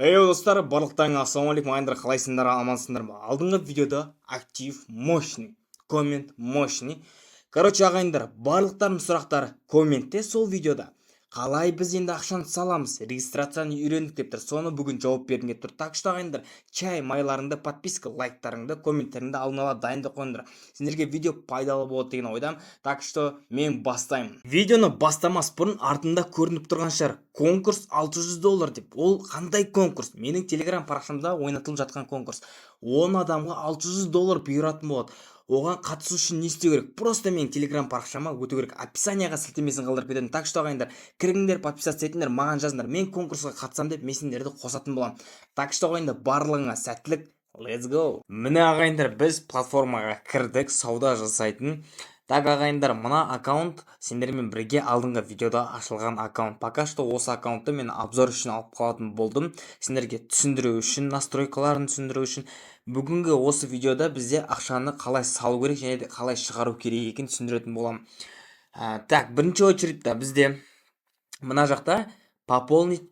Ей, достар, барлықтарыңа ассалаумағалейкум! Ағайындар, қалайсыңдар, амансыңдар ма? Алдыңғы видеода актив мощный, коммент мощный. Короче, ағайындар, барлықтарының сұрақтары комментте сол видеода: қалай біз енді ақшаны саламыз, регистрацияны үйрендік деп тұр. Соны бүгін жауап бергім келіп тұр. Так что, ағайындар, чай майларыңды, подписка, лайктарыңды, комменттеріңді алдын ала дайындап қойыңдар. Сендерге видео пайдалы болады деген ойдамын. Так что мен бастаймын. Видеоны бастамас бұрын артында көрініп тұрған шығар, конкурс 600 доллар деп. Ол қандай конкурс? Менің телеграм парақшамда ойнатылып жатқан конкурс. 10 адамға 600 доллар бұйыратын болады. Оған қатысу үшін не істеу керек? Просто менің телеграм парақшама өту керек. Описанияға сілтемесін қалдырып кетемін. Так что, ағайындар, кіріңдер, подписаться етіңдер, маған жазыңдар, мен конкурсқа қатысамын деп, мен сендерді қосатын боламын. Так что, ағайындар, барлығыңа сәттілік! Let's go! Міне, ағайындар, біз платформаға кірдік сауда жасайтын. Так, ағайындар, мына аккаунт сендермен бірге алдыңғы видеода ашылған аккаунт. Пока что осы аккаунтты мен обзор үшін алып қалатын болдым, сендерге түсіндіру үшін, настройкаларын түсіндіру үшін. Бүгінгі осы видеода бізде ақшаны қалай салу керек және де қалай шығару керек екенін түсіндіретін боламын. Так, бірінші очередьта бізде мына жақта пополнить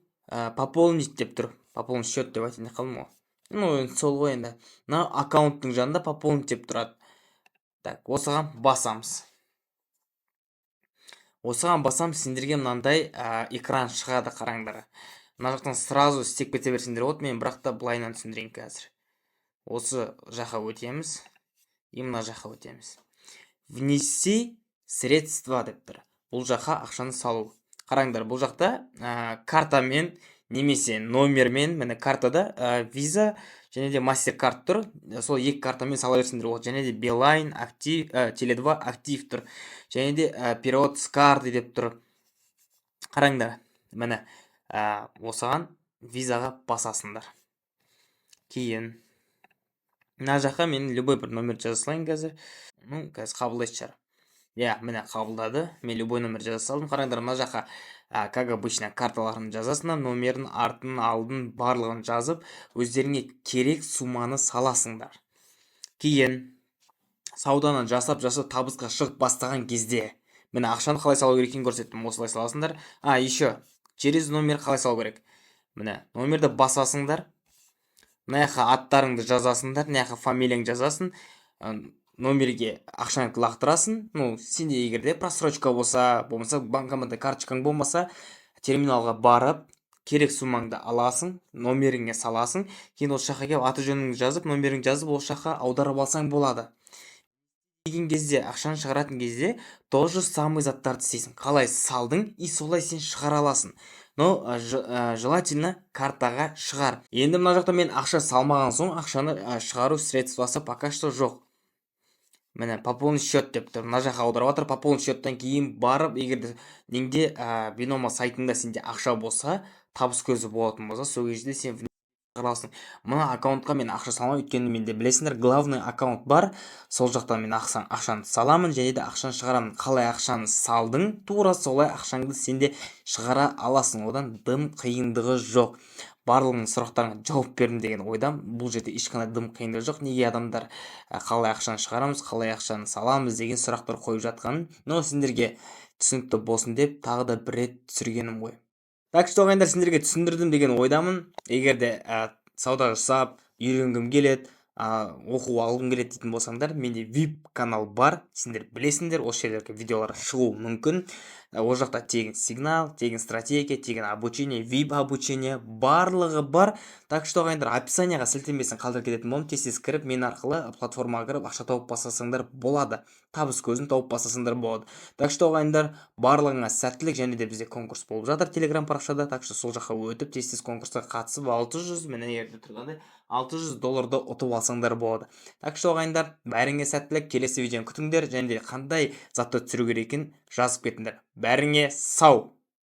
деп тұр. Пополнить счет деп айтайын деп қалдым ғой. Ну, енді сол ғой енді. Мына аккаунттың жанында пополнить деп тұрады. Так, осыған басамыз. Осыған басамыз, сендерге мынандай экран шығады, қараңдар. Мына жақтан сразу істеп кете берсеңдер болады, мен бірақ та былайынан түсіндірейін қазір. Осы жаққа өтеміз и мына жаққа өтеміз. Внести средства деп тұр. Бұл жаққа ақшаны салу. Қараңдар, бұл жақта картамен немесе номермен. Міне, картада Виза және де Мастеркард тұр. Сол екі картамен сала берсеңдер болады. Және де Билайн актив, Теле2 актив тұр. Және де перевод с карты деп тұр. Қараңдар, міне, осыған, Визаға басасыңдар. Кейін мына жаққа мен любой бір номер жаза салайын қазір. Ну, қазір қабылдайтын шығар. Иә, міне, қабылдады. Мен любой номер жаза салдым. Қараңдар, мына жаққа как обычно карталарын жазасыңдар, номерін, артын, алдын, барлығын жазып, өздеріңе керек сумманы саласыңдар. Кейін сауданы жасап, жасап, табысқа шығып бастаған кезде, міне, ақшаны қалай салу керек екенін көрсеттім, осылай саласыңдар. А еще через номер қалай салу керек? Міне, номерді басасыңдар, мына жаққа аттарыңды жазасыңдар, мына жаққа фамилияңды жазасың, номерге ақшаңды лақтырасың. Ну, сенде егер де просрочка болса, болмаса банкоматта карточкаң болмаса, терминалға барып керек суммаңды аласың, номеріңе саласың. Кейін осы жаққа келіп, аты жөніңді жазып, номеріңді жазып, осы жаққа аударып алсаң болады. Деген кезде, ақшаны шығаратын кезде то же самый заттарды істейсің. Қалай салдың, и солай сен шығара аласың. Но желательно картаға шығар. Енді мына жақта мен ақша салмаған соң, ақшаны шығару средствосы пока что жоқ. Міне, пополнить счет деп тұр, мына жаққа аударып жатыр. Пополнить счеттан кейін барып, егер де неңде, Биномо сайтында сенде ақша болса, табыс көзі болатын болса, сол кезде сен шығара аласың. Мына аккаунтқа мен ақша салмаймын, өйткені менде, білесіңдер, главный аккаунт бар. Сол жақтан мен ақшаны саламын және де ақшаны шығарамын. Қалай ақшаны салдың, тура солай ақшаңды сен де шығара аласың. Одан дым қиындығы жоқ. Барлығының сұрақтарыңа жауап бердім деген ойдамын. Бұл жерде ешқандай дым қиындығы жоқ. Неге адамдар қалай ақшаны шығарамыз, қалай ақшаны саламыз деген сұрақтар қойып жатқанын, но сендерге түсінікті болсын деп тағы да бір рет түсіргенім ғой. Так что, ағайындар, сендерге түсіндірдім деген ойдамын. Егер де сауда жасап үйренгім келеді, оқу алғым келеді дейтін болсаңдар, менде VIP канал бар, сендер білесіңдер. Осы жерлерге видеолар шығуы мүмкін. Ол жақта тегін сигнал, тегін стратегия, тегін обучение, VIP обучение, барлығы бар. Так что, ағайындар, описанияға сілтемесін қалдырып кететін боламын. Тез тез кіріп, мен арқылы платформаға кіріп, ақша тауып бастасаңдар болады, табыс көзін тауып бастасаңдар болады. Так что, ағайындар, барлығыңа сәттілік! Және де бізде конкурс болып жатыр телеграм парақшада. Так что сол жаққа өтіп, тез тез конкурсқа қатысып, 600, міне, жерде тұрғандай, 600 долларды ұтып алсаңдар болады. Так что, ағайындар, бәріңе сәттілік! Келесі видеоны күтіңдер және де қандай затты түсіру керек екенін жазып кетіңдер. Бәріңе сау!